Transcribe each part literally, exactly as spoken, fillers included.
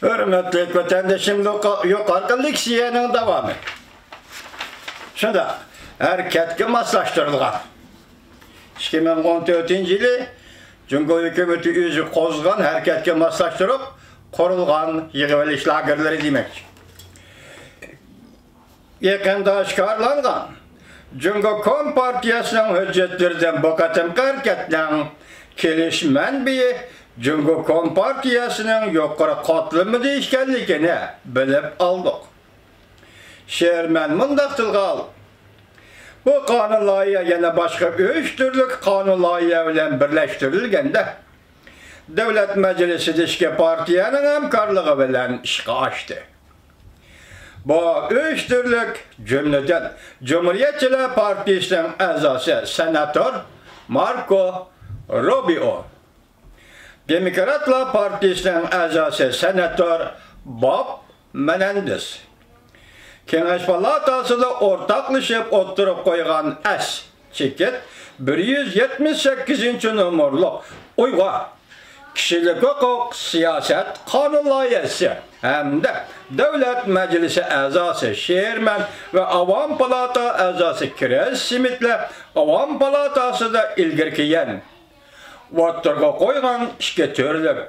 ھۆرمەتلىك ۋەتەندىشىم، يۇقا-، يۇقىرىقى لېكسىيەنىڭ داۋامى. شۇنداق، ھەرىكەتكە ماسلاشتۇرۇلغان. ئىككى مىڭ ئون تۆتىنچى يىلى جۇڭگو ھۆكۈمىتى ئۆزى قوزغىغان ھەرىكەتكە ماسلاشتۇرۇپ قۇرۇلغان يىغىۋېلىش لاگېرلىرى دېمەكچى. يېقىندا ئاشكارىلانغان جۇڭگو كومپارتىيەسىنىڭ ھۆججەتلىرىدىن بۇ قېتىمقى ھەرىكەتنىڭ كېلىش مەنبىيى جۇڭگو كومپارتىيەسىنىڭ يۇقىرى قاتلىمىدا ئىكەنلىكىنى بىلىپ ئالدۇق. شېئىرمەن مۇنداق تىلغا ئالدى: بۇ قانۇن لايىھە يەنە باشقا ئۈچ تۈرلۈك قانۇن لايىھە بىلەن بىرلەشتۈرۈلگەندە، دۆلەت مەجلىسىدە ئىككى پارتىيەنىڭ ھەمكارلىقى بىلەن ئىشقا ئاشتى. بۇ ئۈچ تۈرلۈك، جۈملىدىن، جۇمھۇرىيەتچىلەر پارتىيىسىنىڭ ئەزاسى سېناتور ماركو روبىئو، دېموكراتلار پارتىيىسىنىڭ ئەزاسى سېناتور باب مېنېندېز، كېڭەش پالاتاسىدا ئورتاقلىشىپ ئوتتۇرىغا قويغان ئەس چېكىت بىر يۈز يەتمىش سەككىزىنچى نومۇرلۇق ئۇيغۇر كىشىلىك ھوقۇق سىياسەت قانۇن لايىھەسى ھەمدە دۆلەت مەجلىسى ئەزاسى شېئىرمەن ۋە ئاۋام پالاتا ئەزاسى كرىس سمىتلەر ئاۋام پالاتاسىدا ئىلگىرى كەلگەن ئوتتۇرىغا قويغان ئىككى تۈرلۈك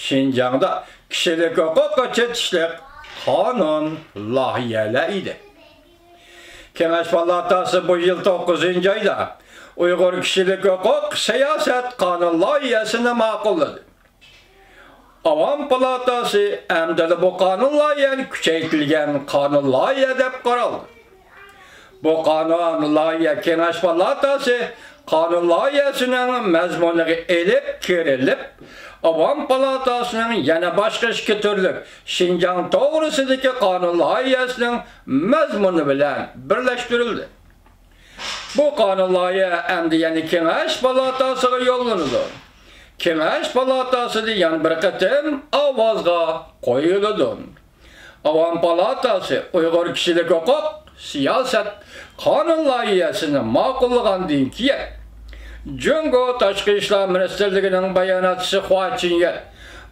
شىنجاڭدا كىشىلىك ھوقۇققا چېتىشلىق قانۇن لايىھەلەر ئىدى. كېڭەش پالاتاسى بۇ يىل توققۇزىنچى ئايدا ئۇيغۇر كىشىلىك ھوقۇق سىياسەت قانۇن لايىھەسىنى ماقۇللىدى. ئاۋام پالاتاسى ئەمدىلا بۇ قانۇن لايىھەنى كۈچەيتىلگەن قانۇن لايىھە دەپ قارالدى. بۇ قانۇن لايىھە كېڭەش پالاتاسى قانۇن لايىھەسىنىڭ مەزمۇنىغا ئېلىپ كىرىلىپ، ئاۋام پالاتاسىنىڭ يەنە باشقا ئىككى تۈرلۈك شىنجاڭ توغرىسىدىكى قانۇن لايىھەسىنىڭ مەزمۇنى بىلەن بىرلەشتۈرۈلدى. بۇ قانۇن لايىھە ئەمدى يەنە كېڭەش پالاتاسىغا يوللىنىدۇ. كېڭەش پالاتاسىدا يەنە بىر قېتىم ئاۋازغا قويۇلىدۇ. ئاۋام پالاتاسى ئۇيغۇر كىشىلىك ھوقۇق سىياسەت قانۇن لايىھەسىنى ماقۇللىغاندىن كېيىن، جۇڭگو تاشقى ئىشلار مىنىستىرلىكىنىڭ باياناتچىسى خۇا چىنيۈەن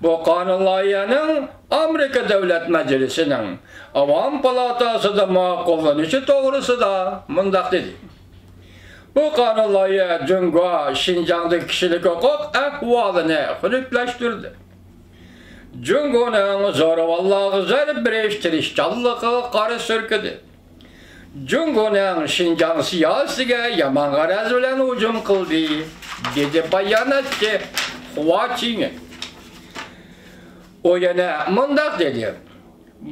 بۇ قانۇن لايىھەنىڭ ئامېرىكا دۆلەت مەجلىسىنىڭ ئاۋام پالاتاسىدا ماقۇللىنىشى توغرىسىدا مۇنداق دېدى: بۇ قانۇن لايىھە جۇڭگو شىنجاڭدىكى كىشىلىك ھوقۇق ئەھۋالىنى خۇنۈكلەشتۈردى. جۇڭگونىڭ زورىۋاللارغا زەربە بېرىش تىرىشچانلىقىغا قارا سۈركىدى. جۇڭگونىڭ شىنجاڭ سىياسىتىگە يامان غەرەز بىلەن ھۇجۇم قىلدى، دېدى باياناتچى خۇا چىنيۈەن. ئۇ يەنە مۇنداق دېدى: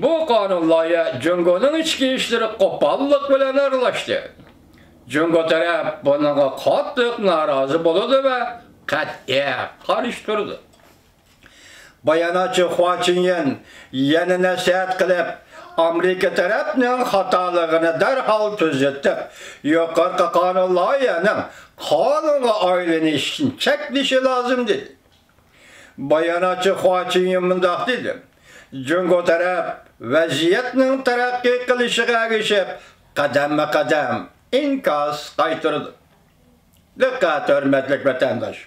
بۇ قانۇن لايىھە جۇڭگونىڭ ئىچكى ئىشلىرىغا قوپاللىق بىلەن ئارىلاشتى. جۇڭگو تەرەپ بۇنىڭغا قاتتىق نارازى بولىدۇ ۋە قەتئىي قارشى تۇرىدۇ. باياناتچى خۇا چىنيۈەن يەنە نەسىھەت قىلىپ، ئامېرىكا تەرەپنىڭ خاتالىقىنى دەرھال تۈزىتىپ، يۇقىرىقى قانۇن لايىھەنىڭ قانۇنغا ئايلىنىشىنى چەكلىشى لازىم، دېدى. باياناتچى خۇا چىنيۈەن مۇنداق دېدى: جۇڭگو تەرەپ ۋەزىيەتنىڭ تەرەققىي قىلىشىغا ئەگىشىپ، قەدەممۇ قەدەم ئىنكاس قايتۇرىدۇ. دىققەت، ھۆرمەتلىك ۋەتەنداش!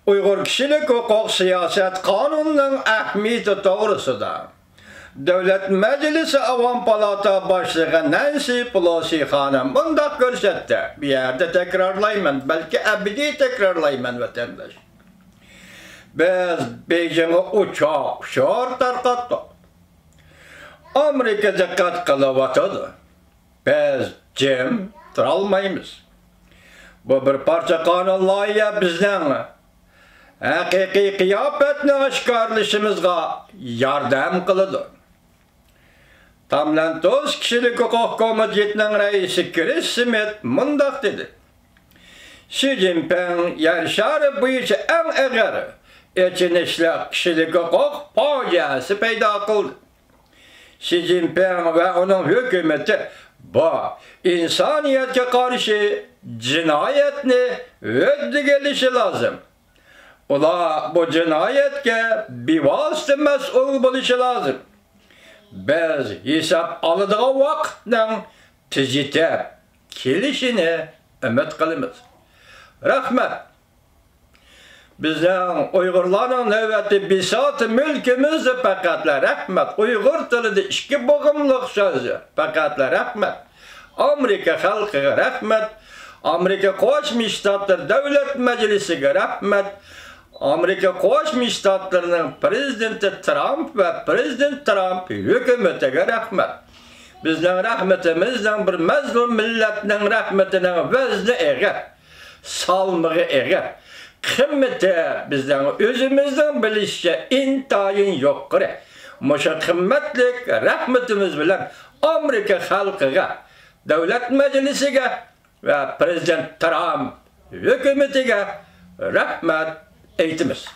ئۇيغۇر كىشىلىك ھوقۇق سىياسەت قانۇنىنىڭ ئەھمىيىتى توغرىسىدا دۆلەت مەجلىسى ئاۋام پالاتا باشلىقى نەنسى پېلوسى خانىم مۇنداق كۆرسەتتى، بۇ يەردە تەكرارلايمەن، بەلكى ئەبەدىي تەكرارلايمەن، ۋەتەنداش. بىز بېيجىڭغا ئوچۇق ئۇچۇر تارقاتتۇق. ئامېرىكا دىققەت قىلىۋاتىدۇ. بىز جىم تۇرالمايمىز. بۇ بىر پارچە قانۇن لايىھە بىزنىڭ ھەقىقىي قىياپەتنى ئاشكارىلىشىمىزغا ياردەم قىلىدۇ. تاملەنتوس كىشىلىك ھوقۇق كومىتېتىنىڭ رەئىسى كرىس سمىت مۇنداق دېدى: شى جىنپىڭ يەر شارى بويىچە ئەڭ ئېغىر، ئېچىنىشلىق كىشىلىك ھوقۇق پاجىئەسى پەيدا قىلدى. شى جىنپىڭ ۋە ئۇنىڭ ھۆكۈمىتى بۇ ئىنسانىيەتكە قارشى جىنايەتنى ھۆددىگە ئېلىشى لازىم. ئۇلار بۇ جىنايەتكە بىۋاسىتە مەسئۇل بولۇشى لازىم. بىز ھېساب ئالىدىغان ۋاقىتنىڭ تېزىتىپ كېلىشىنى ئۈمىد قىلىمىز. رەھمەت. بىزنىڭ ئۇيغۇرلارنىڭ نۆۋەتتە بىساتى مۈلكىمىزدە پەقەتلا رەھمەت. ئۇيغۇر تىلىدا ئىككى بوغۇملۇق سۆز، پەقەتلا رەھمەت. ئامېرىكا خەلقىگە رەھمەت. ئامېرىكا قوشما شتاتلىرى دۆلەت مەجلىسىگە رەھمەت. ئامېرىكا قوشما شتاتلىرىنىڭ پرېزىدېنتى ترامپ ۋە پرېزىدېنت ترامپ ھۆكۈمىتىگە رەھمەت. بىزنىڭ رەھمىتىمىزنىڭ، بىر مەزلۇم مىللەتنىڭ رەھمىتىنىڭ ۋەزنى ئېغىر، سالمىقى ئېغىر. قىممىتى بىزنىڭ ئۆزىمىزنىڭ بىلىشىچە ئىنتايىن يۇقىرى. مۇشۇ قىممەتلىك رەھمىتىمىز بىلەن ئامېرىكا خەلقىگە، دۆلەت مەجلىسىگە ۋە پرېزىدېنت ترامپ ھۆكۈمىتىگە رەھمەت ئېيتىمىز.